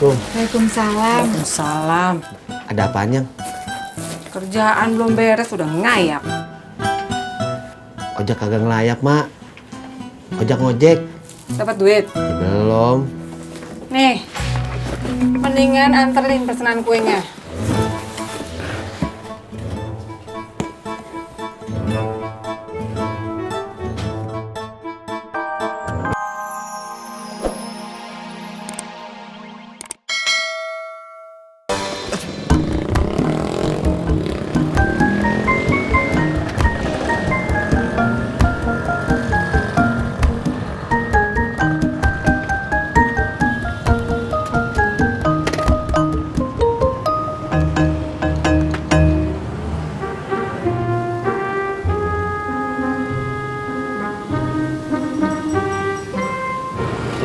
Assalamualaikum. Waalaikumsalam. Waalaikumsalam. Ada apanya? Kerjaan belum beres udah ngayap. Ojak kagak ngelayap, Mak. Ojak ngojek. Dapat duit? Ya, belum. Nih, mendingan anterin pesanan kuenya.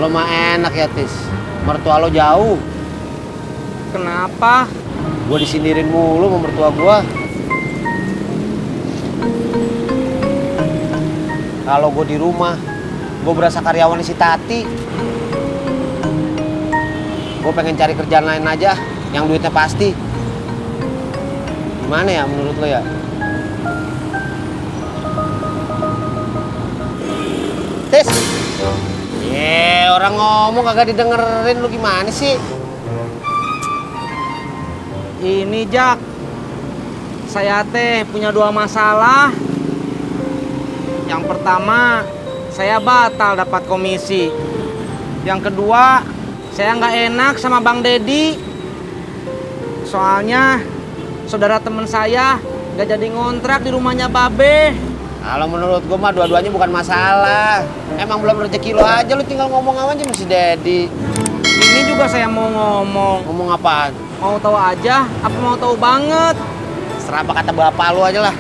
Lo mah enak ya, Tis. Mertua lo jauh. Kenapa? Gua disindirin mulu sama mertua gua. Kalau gua di rumah, gua berasa karyawan si Tati. Gua pengen cari kerjaan lain aja, yang duitnya pasti. Gimana ya menurut lo ya? Tis! Orang ngomong kagak didengerin, lu gimana sih? Ini Jak, saya teh punya 2 masalah. Yang pertama, saya batal dapat komisi. Yang kedua, saya nggak enak sama Bang Dedi. Soalnya saudara teman saya nggak jadi ngontrak di rumahnya Babe. Kalau menurut gua mah dua-duanya bukan masalah. Emang belum rezeki lo aja, lu tinggal ngomong aja sama si Dedi. Ini juga saya mau ngomong. Ngomong apaan? Mau tahu aja, apa mau tahu banget? Serah apa kata bapak lu aja lah.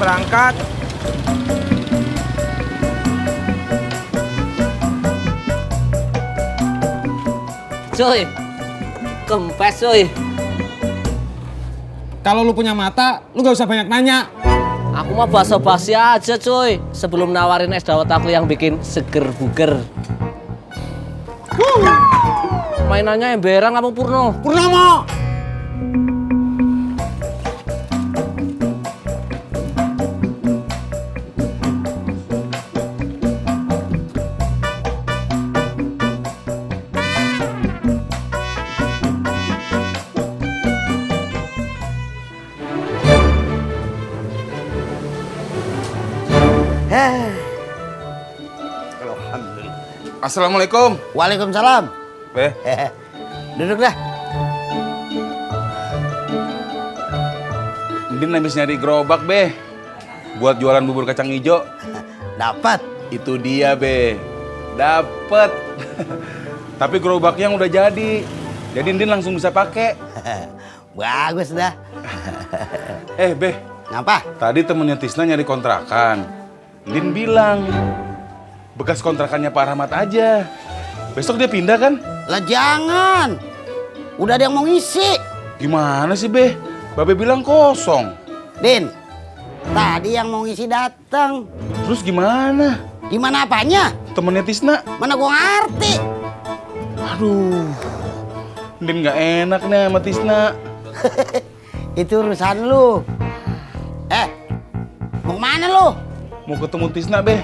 Berangkat. Cuy, kempes cuy. Kalau lu punya mata, lu gak usah banyak nanya. Aku mah basa-basi aja cuy. Sebelum nawarin es dawet aku yang bikin seger buger. Mainannya emberan apa Purno? Purnomo! Assalamualaikum. Waalaikumsalam. Be, Duduk dah. Ndin habis nyari gerobak, Be. Buat jualan bubur kacang hijau. Dapat. Itu dia, Be. Dapet. Tapi gerobaknya udah jadi. Jadi Ndin langsung bisa pakai. Bagus dah. Be. Ngapa? Tadi temennya Tisna nyari kontrakan. Ndin bilang, bekas kontrakannya Pak Rahmat aja. Besok dia pindah kan? Lah jangan. Udah ada yang mau ngisi. Gimana sih, Be? Babe bilang kosong. Din, tadi yang mau ngisi datang. Terus gimana? Gimana apanya? Temennya Tisna? Mana gua ngerti. Aduh, Ndin nggak enak nih sama Tisna. Itu urusan lu. Mau kemana lu? Mau ketemu Tisna, Be.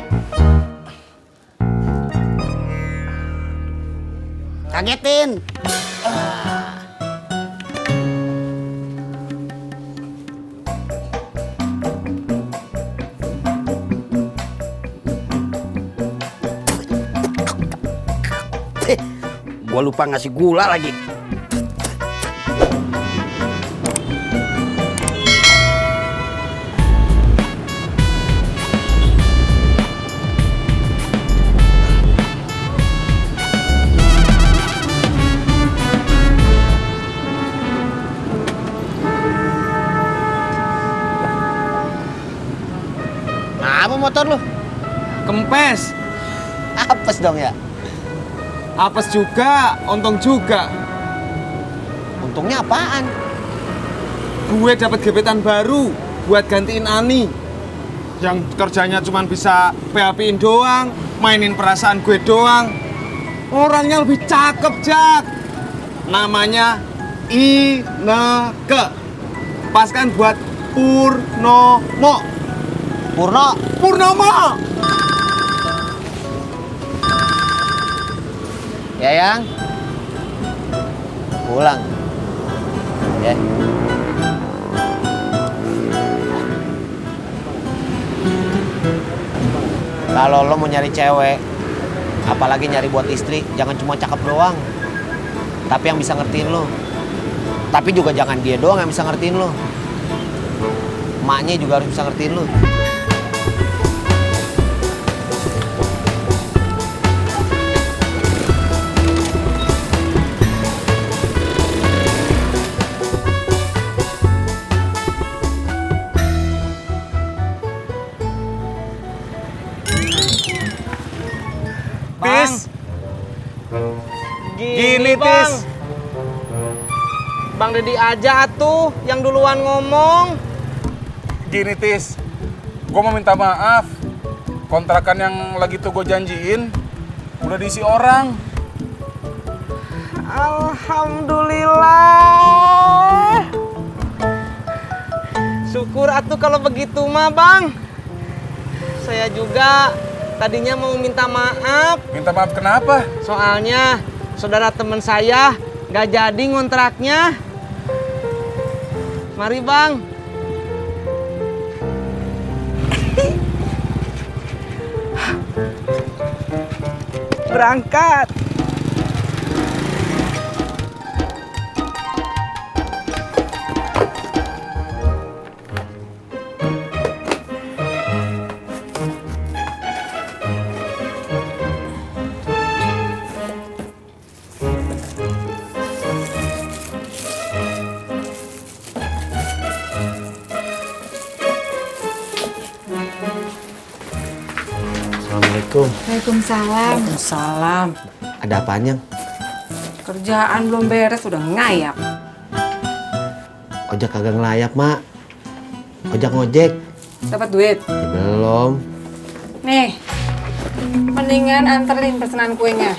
Kagetin. Gua lupa ngasih gula lagi. Apa motor lu? Kempes. Apes dong ya? Apes juga, untung juga. Untungnya apaan? gue dapat gebetan baru buat gantiin Ani yang kerjanya cuma bisa PHP-in doang, mainin perasaan gue doang. Orangnya lebih cakep, Jak. Namanya Ineke. Pas kan buat Purnomo. Purnomo. Ya, Yang. Pulang. Ya. Kalau lo mau nyari cewek, apalagi nyari buat istri, jangan cuma cakep doang. Tapi yang bisa ngertiin lo. Tapi juga jangan dia doang yang bisa ngertiin lo. Emaknya juga harus bisa ngertiin lo. Tis. Gini, Tis. Bang Deddy aja atuh yang duluan ngomong. Gini, Tis. Gue mau minta maaf. Kontrakan yang lagi tuh gue janjiin udah diisi orang. Alhamdulillah. Syukur atuh kalau begitu mah, Bang. Saya juga tadinya mau minta maaf. Minta maaf kenapa? Soalnya saudara teman saya nggak jadi ngontraknya. Mari, Bang. Berangkat. Assalamualaikum. Waalaikumsalam. Waalaikumsalam. Ada apanya? Kerjaan belum beres udah ngayap. Ojak kagak ngelayap, Mak. Ojak ngojek. Dapat duit? Ya, belum. Nih, mendingan anterin pesanan kuenya.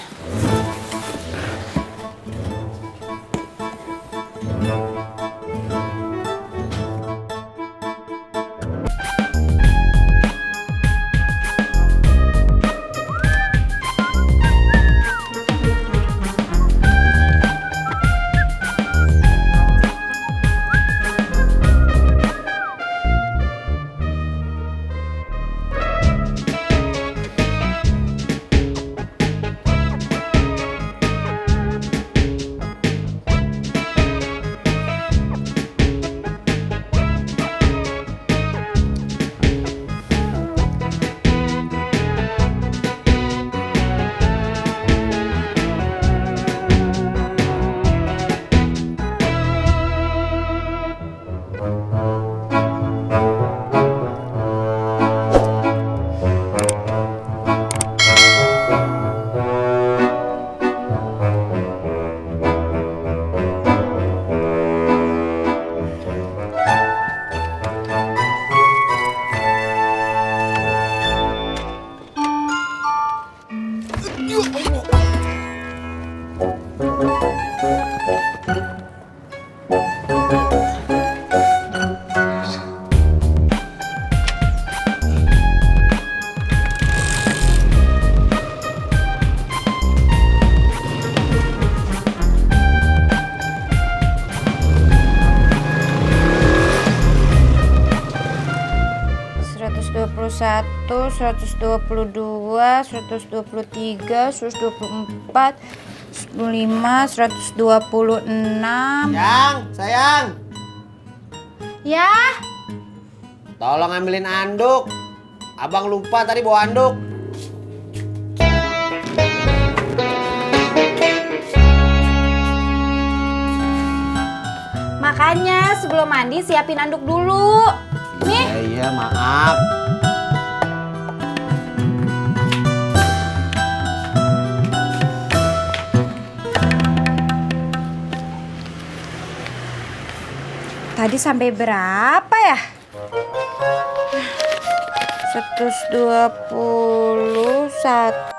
Satu, 122, 123, 124, 125, 126. Yang, sayang. Ya, Tolong ambilin anduk. Abang lupa tadi bawa anduk. makanya sebelum mandi siapin anduk dulu. Nih. Iya, maaf. Tadi sampai berapa ya? 120, 1